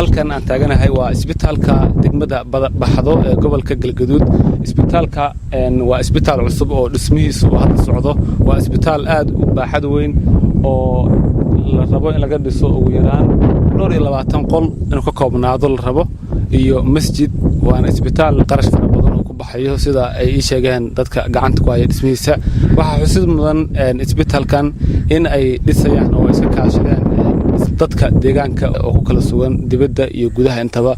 Halkan aan taaganahay waa isbitaalka degmada Baxdo ee gobolka Galgaduud. Isbitaalka waa isbitaal cusub oo dhismihiisu uu hadda socdo. Waa isbitaal aad u baaxad weyn oo la rabo in laga dhiso ugu yaraan dhowr iyo 20 qol inuu ka koobnaado la rabo iyo masjid, waana isbitaal qarash fara badan oo ku baxayo, sida ay ii sheegeen dadka gacanta ku haya dhismihiisa. Waxaa xusid mudan isbitaalkan in ay dhisayaan oo iska kaashadeen dadka deegaanka oo ku kala sugan dibadda iyo gudaha intaba.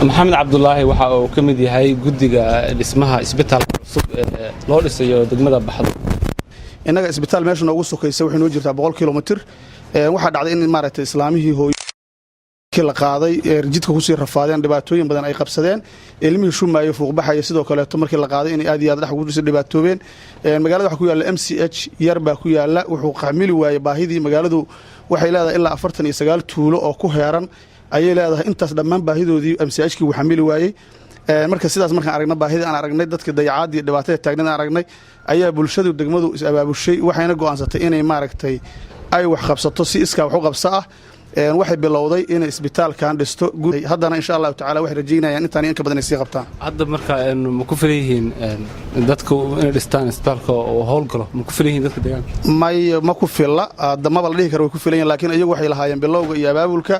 Maxamed Cabdulaahi waxa uu ka mid yahay guddiga dhismaha isbitaalka cusub ee loo dhisayo degmada Baxdo. Innaga isbitaal meesha noogu sokaysa waxay noo jirtaa 100 kilomitir. Waxaa dhacday in, maaragtay, islaamihii hooy la qaaday jidka kusii rafaadeen, dhibaatooyin badan ay qabsadeen, ilmihii shumaayo, fuuqbaxaya sidoo kaleeto markii la qaaday inay aad iyo aad dhex ugu dhibaatoobeen. Magaalada waxaa ku yaalla MCH yar baa ku yaalla, wuxuu xamili waayey baahidii magaaladu. Waxay leedahay ilaa 49 tuulo oo ku heeran ayay leedahay. Intaas dhammaan baahidoodii MCH kii wuu xamili waayey. Marka sidaas markaan aragna, baahidii aan aragnay, dadka dayacaadii, dhibaatada taagneed aan aragnay, ayaa bulshadu degmadu is abaabushay, waxayna go'aansatay inay, maaragtay, ay wax qabsato si iskaa wax u qabso ah. Waxay bilowday inay isbitaalkan dhisto. Haddana, insha Allahu tacala, waxay rajaynayaan intaan in ka badan ay sii qabtaan. Hadda marka ma ku filan yihiin dadku inay dhistaan isbitaalka oo howlgalo? Ma ku filan yihiin dadka deegaanka? May, ma ku filla. Maba la dhihi karo way ku filan yihin, laakiin iyagu waxay lahaayeen bilowga iyo abaabulka,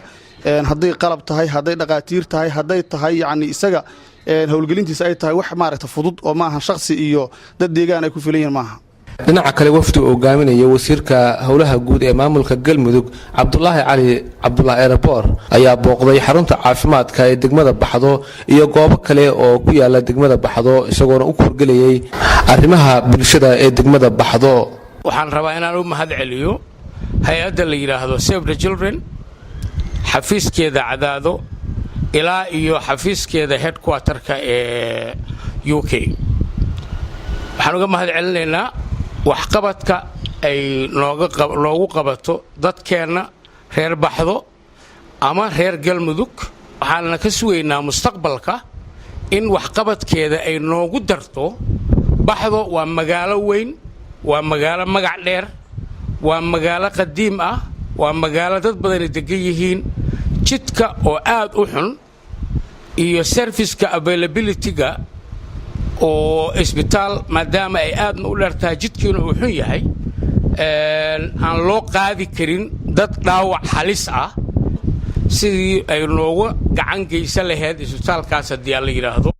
hadday qalab tahay, hadday dhaqaatiir tahay, hadday tahay yacni isaga howlgelintiisa ay tahay, wax, maaragta, fudud oo maaha shakhsi iyo dad deegaan ay ku filan yihin maaha. Dhinaca kale, wafdi uu hogaaminaya wasiirka howlaha guud ee maamulka Galmudug, Cabdulaahi Cali Cabdulaahi Erebor, ayaa booqday xarunta caafimaadka ee degmada Baxdo iyo goobo kale oo ku yaala degmada Baxdo, isagoona u kuurgelayay arrimaha bulshada ee degmada Baxdo. Waxaan rabaa inaan u mahad celiyo hay-adda la yidhaahdo Save the Children, xafiiskeeda Cadaado ilaa iyo xafiiskeeda headquarterka ee UK. Waxaan uga mahad celinaynaa waxqabadka ay noogu qabato dadkeenna reer Baxdo ama reer Galmudug. Waxaanna ka sugaynaa mustaqbalka in waxqabadkeeda ay noogu darto. Baxdo waa magaalo weyn, waa magaalo magac dheer, waa magaalo qadiim ah, waa magaalo dad badani degan yihiin. Jidka oo aad u xun iyo serviceka availability-ga oo isbitaal, maadaama ay aadna u dheertahay, jidkiina uu xun yahay, aan loo qaadi karin dad dhaawac halis ah, sidii ay nooga gacan geysan lahayd isbitaalkaas haddii aan la yidhaahdo.